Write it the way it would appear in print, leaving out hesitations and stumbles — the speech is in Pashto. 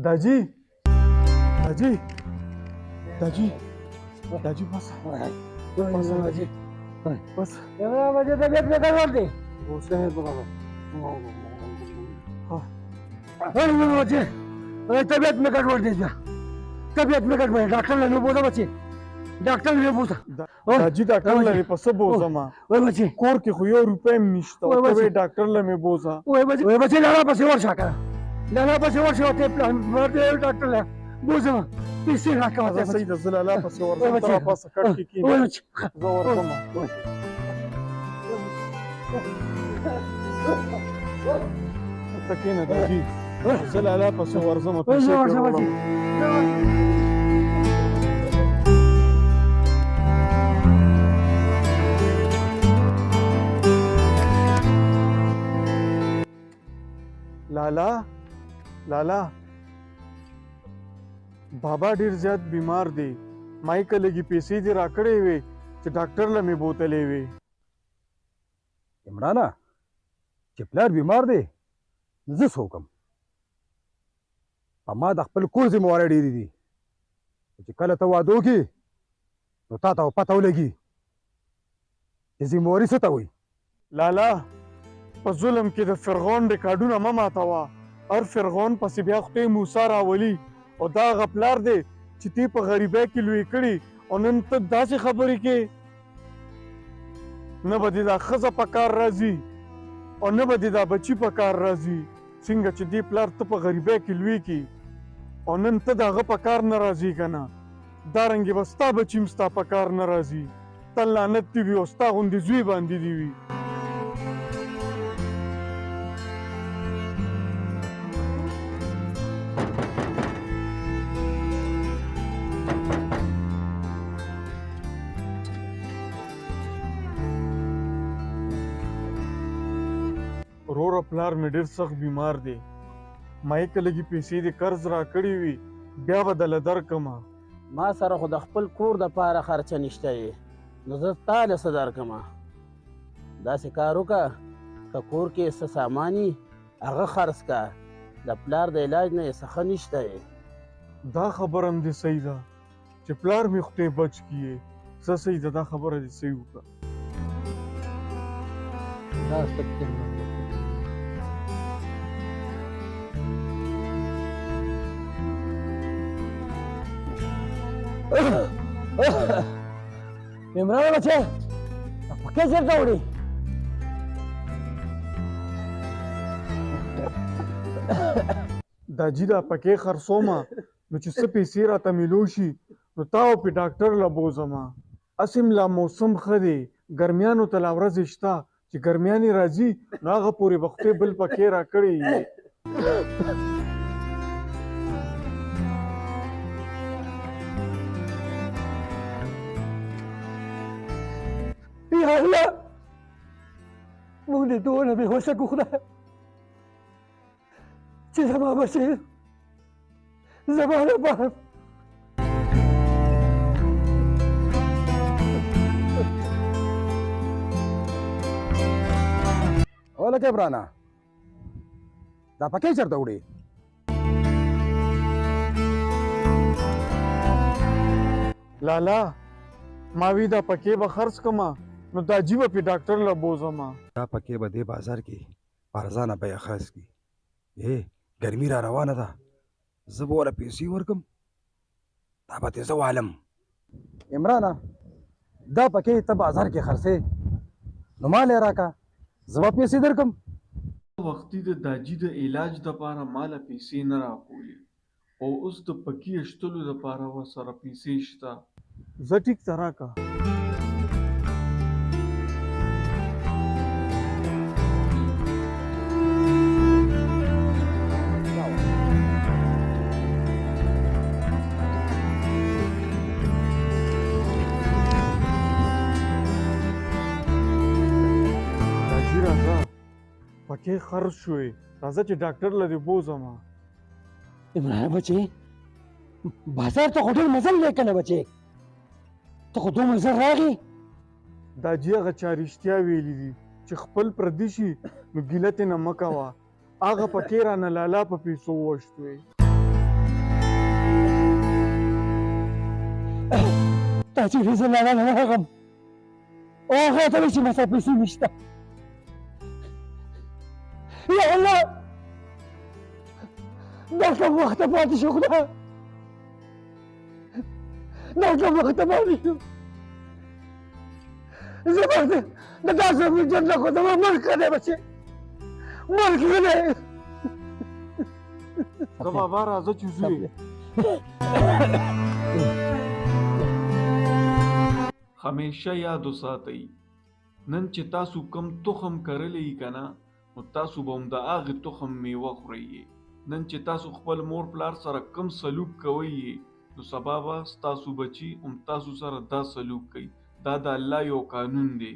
داجی، داجی، داجی، داجی، بس بس داجی، بس. بچې، طبیعت مې ګډوډ دی. بچې، طبیعت مې ګډوډ دی، طبیعت مې ګډوډ دی. ډاکټر له مې بوځه بچې، ډاکټر له مې بوځه. داجي، ډاکټر له په څه بوځم؟ وای بچې، کور کې خو یو روپۍ هم نشته، او ته وایې ډاکټر له مې بوځه. وای بچې، وای بچې، لالا پسې ورشه که نه، لالا پسې ورشه، ته پلان ورته ډاکټر له بوځم، پیسې راکوه. ته صحیح ده، زه لالا پسې ورځم، ته راپاسه کټ کې کښېنه، زه ورځم. ته کښېنه داجي، زه لالا پسې ورځم، پیسې پرې وړم. لالا، لالا، بابا ډیر زیات بیمار دی، ما یې که لږې پیسې دې راکړې وې چې ډاکټر له مې بوتلې وې. عمرانه، چې پلار بیمار دی نو زه څه وکړم؟ په ما د خپل کور ذمهوارۍ ډېرې دي، چې کله ته واده وکړې نو تا ته به پته ولګي چې ذمهواري څه ته وایي. لالا، په ظلم کې د فرعون ریکارډونه مه ماتوه، هر فرعون پسې بیا خدای موسی راولي، او دا هغه پلار دی چې تی په غریبۍ کې لوی کړي، او نن ته داسې خبرې کې. نه به دې دا ښځه په کار راځي او نه به دې دا بچي په کار راځي. څنګه چې دې پلار ته په غریبۍ کې لوی کړي او نن ته د هغه په کار نه راځي که نه، دارنګې به ستا بچي هم ستا په کار نه راځي. تل لعنت دې وي او ستا غوندې زوی باندې دې وي. وروره، پلار مې ډېر سخت بیمار دی، ما یې که لږې پیسې دې قرض راکړې وي بیا به دله درکړم. ما سره خو د خپل کور دپاره خرچه نشته یې، نو زه تا له څه درکړم؟ داسې کار وکړه، که کور کې څه سامان وي هغه خرڅ که، د پلار د علاج نه یې څه ښه نشته یې. دا خبره هم دې صحیح ده چې پلار مې خدای بچ کړي. څه صحیح ده، دا خبره دې صحیح وکړه. دا څه؟ عمران بچې، پکې چېرته وړي؟ دا جي، دا پکې خرڅومه نو چې څه پیسې راته میلو شي نو تا او پې ډاکټر له بوځم. هسې هم لا موسم ښه دی، ګرمیانو ته لا ورځې شته، چې ګرمیانې راځي نو هغه پورې به خدای بل پکې راکړی وي. یا الله، موږ دې دونه بې وسه کړو خدای چې زما بچی زما لپاره. ولکه عمرانه، دا پکې چېرته وړې؟ لالا، ما وی دا پکې به خرڅ کړم نو دا جي به پې ډاکټر له بوځم. دا پکې به دې بازار کې په ارزانه بیه خرڅ کړي. ای، ګرمي را روانه ده، زه به ورله پیسې ورکړم، دا به ترې زه والم. عمرانه، دا پکې ته بازار کې خرڅې نو ما له یې راکړه، زه به پیسې درکړم. وختي د داجي د علاج دپاره ماله پیسې نه راکولې او اوس د پکې ایستلو دپاره ورسره پیسې شته. زه ټیک ته راکړه. داجي راځه، پکې خرڅ شوې، راځه چې ډاکټر له دې بوځم. عمران بچې، بازار ته خو ډېر مزل دی که نه بچې؟ ته خو دومره زر راغې. دا جي هغه چا رښتیا ویلي دي چې خپل پردي شي نو ګیله ترې نه مه کوه. هغه پکې رانه لالا په پیسو وشتوې. تا چې زه لالا نه ورغم او هغه ته وایي چې ما سره پیسې نشته. یا الله، دا کوم وخته پاتې شو خدایه، دا کوم وخته پاتې شو. زما د داسې جنت خو زما مرګ ښه دی بچې، مرګ ښه دی. ځه بابا راځه چې ځو. همیشه یاد وساتئ، نن چې تاسو کوم تخم کرلی که نه، نو تاسو به هم د هغې تخم میوه خورئ. نن چې تاسو خپل مور پلار سره کوم سلوک کوئ، نو سبا به ستاسو بچي هم تاسو سره دا سلوک کوي. دا د الله یو قانون دی.